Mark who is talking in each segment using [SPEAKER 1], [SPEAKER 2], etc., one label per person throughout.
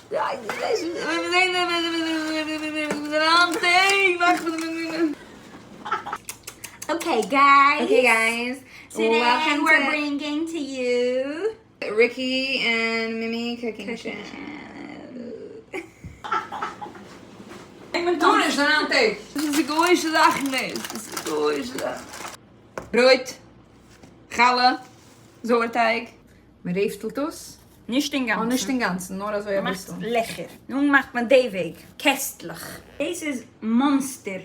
[SPEAKER 1] Okay guys.
[SPEAKER 2] Okay guys.
[SPEAKER 1] Today
[SPEAKER 2] Welcome
[SPEAKER 1] we're
[SPEAKER 2] to
[SPEAKER 1] bringing to you
[SPEAKER 2] Ricky and Mimi Cooking
[SPEAKER 1] Cooking
[SPEAKER 2] Channel.
[SPEAKER 1] Channel.
[SPEAKER 2] טאר נישט זיין טעג. דאס איז גוי'אישע זאכן דאס. דאס איז גוי'אישע זאכן. ברויט, חלה, זויערטייג. מען רעפטלט עס.
[SPEAKER 1] נישט אינגאנצן.
[SPEAKER 2] אה, נישט אינגאנצן, נאר אזוי אביסל.
[SPEAKER 1] מ'מאכט לעכער. נו מאכט מען די וועג. קעסטלעך. דאס איז monster.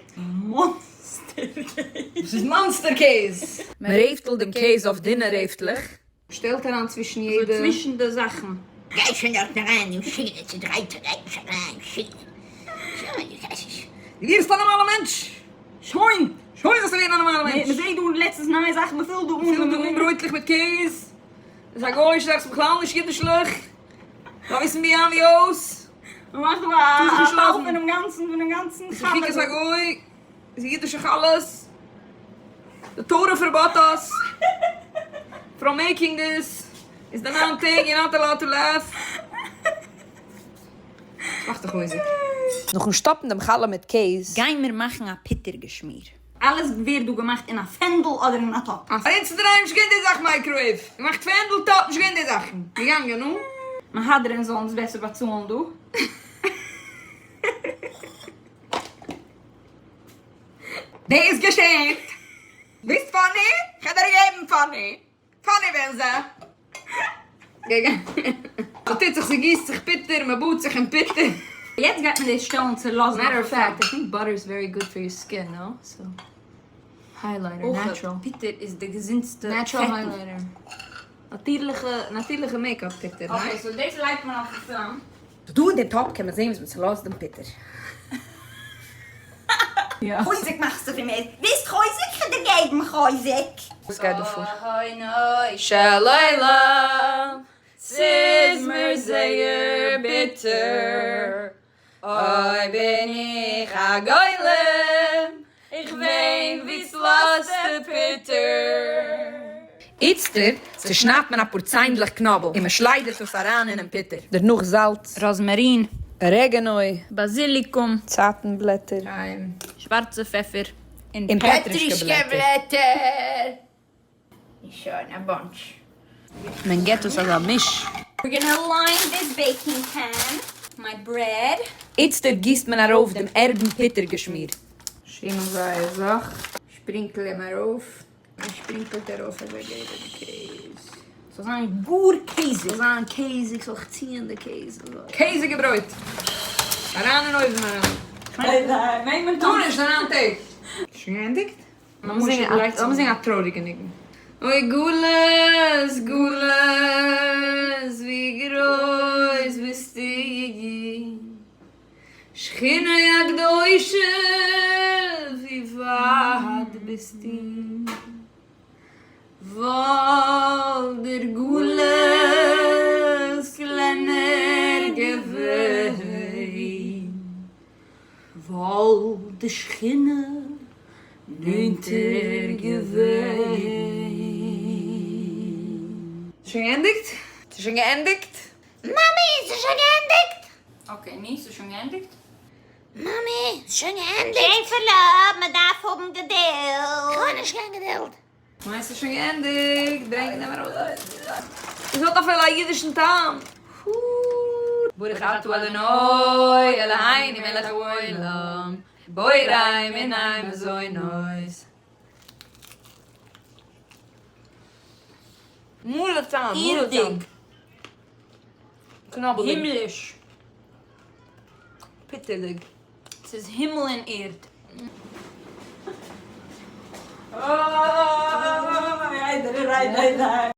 [SPEAKER 1] Monster קעז.
[SPEAKER 2] דאס איז monster קעז. מען רעפטלט דעם קעז אויף דינע רעפטלעך. שטעלט אריין צווישן יעדע.
[SPEAKER 1] אזוי צווישן די זאכן.
[SPEAKER 3] גיי שוין דארטן אריין, דו משוגענער צודרייטער, גיי שוין אריין, משוגענער.
[SPEAKER 2] דו ווערסט א נארמאלער מענטש! שוין! שוין זאלסטו ווערן א נארמאלער מענטש!
[SPEAKER 1] מ'זעהט דא לעצטנס נייע זאכן, מ'פילט דא אן.
[SPEAKER 2] מ'פילט דא אן ברויטלעך מיט קעז. דאס איז א גוי'אישע זאך, ס'איז בכלל נישט אידישלעך. זיי וויסן ווי איין ווי אויס.
[SPEAKER 1] מ'מאכט דא א טייל פונעם גאנצן, פונעם גאנצן
[SPEAKER 2] חלה. ס'איז חוקת הגוי, ס'איז אידישע חלות. די תורה פארבאט us from making this. איז די ניין טעג, you're not allowed to laugh. מאך דיך חוזק. נאכן שטאפן דעם חלה מיט קעז.
[SPEAKER 1] גיימיר מאכן א פיטער געשמיר. אלעס ווערט דא געמאכט אין א פענדל אדער אין א טאפ.
[SPEAKER 2] אונז אינדערהיים נישט געווען די זאך microwave, געמאכט פענדל טאפ נישט געווען די זאכן, געגאנגען נו.
[SPEAKER 1] מהדרין זאל אונז בעסער באצאלן דא.
[SPEAKER 2] דאס געשעט. ביסט funny? כ'על דיר געבן funny. Funny ווען זיי. ס'טוט זיך, ס'גיסט זיך פיטער, מ'באדט זיך אין פיטער.
[SPEAKER 1] יעצט גייט מען דאס שטעלן צו לאזן.
[SPEAKER 2] Matter of fact, I think butter is very good for your skin, no? So, highlighter, natural.
[SPEAKER 1] פיטער איז די געזונטסטע
[SPEAKER 2] Natural highlighter. נאטירליכע, נאטירליכע makeup פיטער, ניין?
[SPEAKER 1] Okay, so דאס לייגט מען אויף די פלאם.
[SPEAKER 4] דא אין דעם טאפ קען מען זען וויאזוי מ'צולאזט דעם פיטער.
[SPEAKER 3] חוזק מאכסטו פון מיר? ווילסט חוזק? כ'וועל דיר געבן חוזק!
[SPEAKER 2] וואס גייט דא פאר? של עולם, ס'איז מיר זייער ביטער, אוי בין איך א גולם, איך וויין ווי ס'לאזטע פיטער. איצטער צושניידט מען אפאר ציינדלעך קנאבל און מען שליידערט עס אריין אינעם פיטער. דערנאך זאלץ.
[SPEAKER 1] ראזמערין.
[SPEAKER 2] ארעגענוי.
[SPEAKER 1] באזיליקום.
[SPEAKER 2] צייטן בלעטער.
[SPEAKER 1] שווארצע פעפער.
[SPEAKER 2] און פעטרישקע
[SPEAKER 3] בלעטער. און שוין, א bunch.
[SPEAKER 2] מען געט עס אזא מיש.
[SPEAKER 1] We're gonna line this baking pan, my bread.
[SPEAKER 2] איצטער גיסט מען ארויף דעם ערבן פיטער געשמיר. שיין זייער זאך. שפרינקל אים ארויף. מען שפרינקלט ארויף אזוי געבן קעז.
[SPEAKER 1] ס'זאל זיין גאר קעזיג.
[SPEAKER 2] ס'זאל זיין קעזיג, ס'זאל זיך ציען די קעז אזוי. קעזיגע ברויט! אריין אין אויוון אריין.
[SPEAKER 1] מעג מען
[SPEAKER 2] טאר נישט אריין טעג. שוין געענדיגט? לאמיר זינגען א טרויעריגע ניגון. אוי גלות גלות ווי גרויס ביסטו. שכינה הקדושה ווי ווייט ביסטו, וואלט דער גלות קלענער געווען, וואלט די שכינה נענטער געווען. שוין געענדיגט? ס'איז שוין געענדיגט?
[SPEAKER 3] מאמי, ס'איז שוין געענדיגט?
[SPEAKER 1] Okay, ני, ס'איז שוין געענדיגט?
[SPEAKER 3] מאמי, ס'איז שוין געענדיגט? שעפעלע, מ'דארף האבן געדולד. כ'האב נישט קיין געדולד.
[SPEAKER 2] מיין ס'איז שוין געענדיגט, ברענג נעם ארויס. עס האט אפילו א אידישן טעם. ברוך אתה אדוני אלהינו מלך העולם בורא מיני מזונות. מלא טעם, מלא טעם. קנאבלדיג.
[SPEAKER 1] הימליש.
[SPEAKER 2] פיטערדיג.
[SPEAKER 1] ס'איז הימל און ערד.